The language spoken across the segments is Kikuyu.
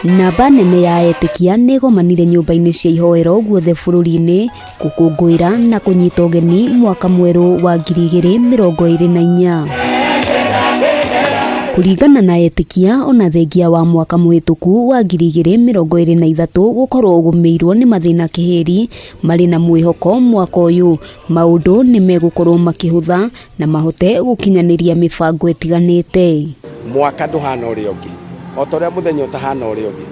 Namba nene ya etĩkia nĩ ĩgomanire nyũmba-inĩ cia ihoero guothe bũrũri-inĩ gũkũngũĩra na kũnyita ũgeni mwaka mwerũ wa 2024. Kũringana na etĩkia ona thengia wa mwaka mũhĩtũku wa 2023 gũkorwo ũgũmĩirwo nĩ mathĩna kĩhĩri, marĩ na mwĩhoko mwaka ũyũ maũndũ nĩ megũkorwo makĩhũtha na mahote gũkinyanĩria mĩbango ĩtiganĩte. Mwaka ndũhana ũrĩa ũngĩ, o ta ũrĩa mũthenya ũtahana ũrĩa ũngĩ.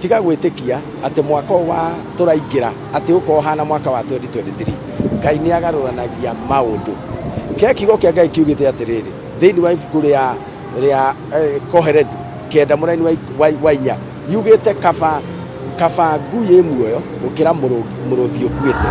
Tiga gwĩtĩkia atĩ mwaka ũyũ wa tũraingĩra atĩ ũkorwo ũhana mwaka wa 2023. Ngai nĩ agarũranagia maũndũ. Kĩrĩa kiugo kĩa Ngai kiugĩte atĩrĩrĩ, thĩinĩ wa ibuku rĩa rĩa Kohelethu kenda mũraini wa inya, yugĩte kaba kaba ngui ĩ muoyo gũkĩra mũrũthi ũkuĩte.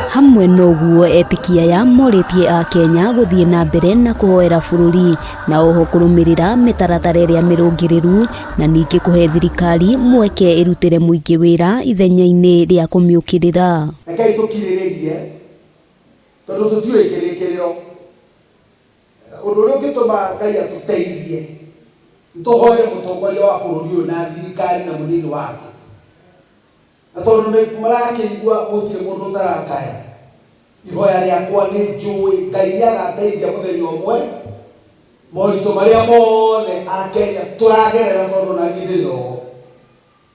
Hamwe na ũguo etĩkia aya morĩtie Akenya gũthiĩ na mbere na kũhoera bũrũri na oho kũrũmĩrĩra mĩtaratara ĩrĩa mĩrũngĩrĩru na ningĩ kũhe thirikari mweke ĩrutĩre mũingĩ wĩra ithenya-inĩ rĩa kũmĩũkĩrĩra. Rekei tũkirĩrĩrie tondũ tũtiũĩ kĩrĩkĩrĩro. Ũndũ ũrĩa ũngĩtũma Ngai atũteithie nĩ tũhoere mũtongoria wa bũrũri ũyũ na thirikari na mũnini wake. Na tondũ nĩ marakĩigua gũtirĩ mũndũ ũtarakaya, ihoya rĩakwa nĩ njũĩ Ngai nĩ agateithia mũthenya ũmwe moritũ marĩa mothe Akenya tũragerera tondũ ona niĩ ndĩrĩ oho.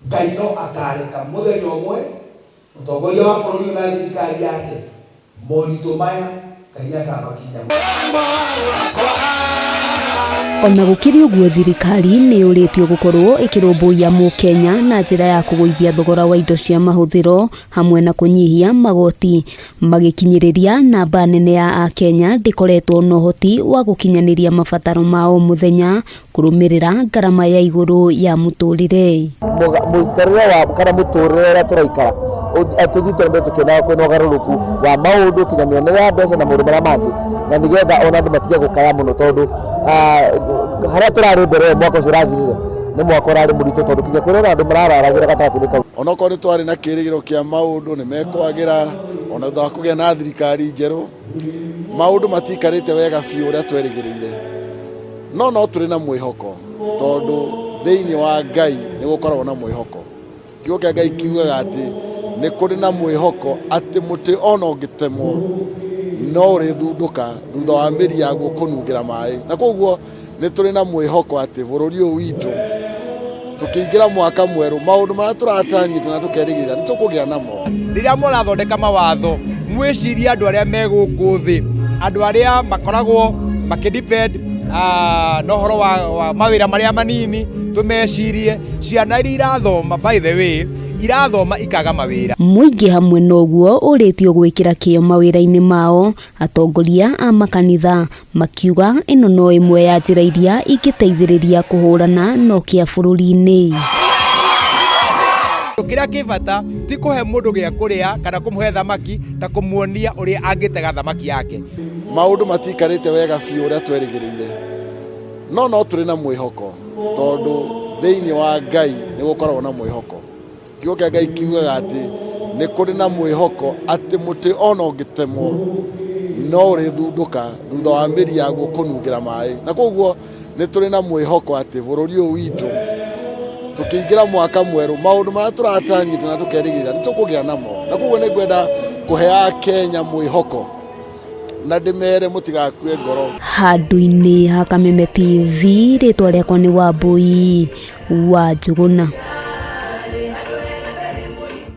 Ngai no akareka mũthenya ũmwe mũtongoria wa bũrũri ũyũ na thirikari yake moritũ maya Ngai akamakinya. Ona gũkĩrĩ ũguo thirikari nĩ yũrĩtio gũkorwo ĩkĩrũmbũiya mũkenya na njĩra ya kũgũithia thogora wa indo cia mahũthĩro hamwe na kũnyihia magoti magĩkinyĩrĩria namba nene ya Akenya ndĩkoretwo na ũhoti wa gũkinyanĩria mabataro ma o mũthenya kũrũmĩrĩra ngarama ya igũrũ ya mũtũrĩre. Mũikarĩre wa kana mũtũrĩre ũrĩa tũraikara tũthiĩte na mbere tũkĩonaga kwĩna ũgarũrũku wa maũndũ kinya mĩonere ya mbeca na maũndũ marĩa mangĩ, na nĩgetha ona andũ matige gũkaya mũno tondũ harĩa tũrarĩ mbere ĩyo mwaka ũcio ũrathirire nĩ mwaka ũrarĩ mũritũ tondũ kinya kũrĩ ona andũ marararagĩra gatagatĩ-inĩ kau. Onokorwo nĩ twarĩ na kĩrĩgĩrĩro kĩa maũndũ nĩ mekwagĩra ona thutha wa kũgĩa na thirikari njerũ, maũndũ matiikarĩte wega biũ ũrĩa twerĩgĩrĩire. No no tũrĩ na mwĩhoko tondũ thĩinĩ wa Ngai nĩ gũkoragwo na mwĩhoko. Kiugo kĩa Ngai kiugaga atĩ nĩ kũrĩ na mwĩhoko atĩ mũtĩ ona ũngĩtemwo no ũrĩthundũka thutha wa mĩri yaguo kũnungĩra maĩ. Na koguo nĩ tũrĩ na mwĩhoko atĩ bũrũri ũyũ witũ tũkĩingĩra mwaka mwerũ maũndũ marĩa tũratanyĩte na tũkerĩgĩrĩra nĩ tũkũgĩa namo. Rĩrĩa mũrathondeka mawatho mwĩcirie andũ arĩa me gũkũ thĩ, andũ arĩa makoragwo makĩ depend na ũhoro wa mawĩra marĩa manini, tũmecirie, ciana iria irathoma by the way irathoma ikaga mawĩra. Mũingĩ hamwe na ũguo ũrĩtio gwĩkĩra kĩo mawĩra-inĩ mao, atongoria a makanitha makiuga ĩno no ĩmwe ya njĩra iria ingĩteithĩrĩria kũhũrana na ũkĩa bũrũri-inĩ. Kĩrĩa kĩ bata ti kũhe mũndũ gĩa kũrĩa kana kũmũhe thamaki ta kũmuonia ũrĩa angĩtega thamaki yake. Maũndũ matiikarĩte wega biũ ũrĩa twerĩgĩrĩire, no no tũrĩ na mwĩhoko tondũ thĩinĩ wa Ngai nĩ gũkoragwo na mwĩhoko. Kiugo kĩa Ngai kiugaga atĩ nĩ kũrĩ na mwĩhoko atĩ mũtĩ ona ũngĩtemwo no ũrĩthundũka thutha wa mĩri yaguo kũnungĩra maĩ. Na koguo nĩ tũrĩ na mwĩhoko atĩ bũrũri ũyũ witũ tũkĩingĩra mwaka mwerũ maũndũ marĩa tũratanyĩte na tũkerĩgĩrĩra nĩ tũkũgĩa namo. Na koguo nĩ ngwenda kũhe Akenya mwĩhoko na ndĩmere mũtigakue ngoro. Handũ-inĩ ha Kameme TV, rĩtwa rĩakwa nĩ Wambũi wa Njũgũna.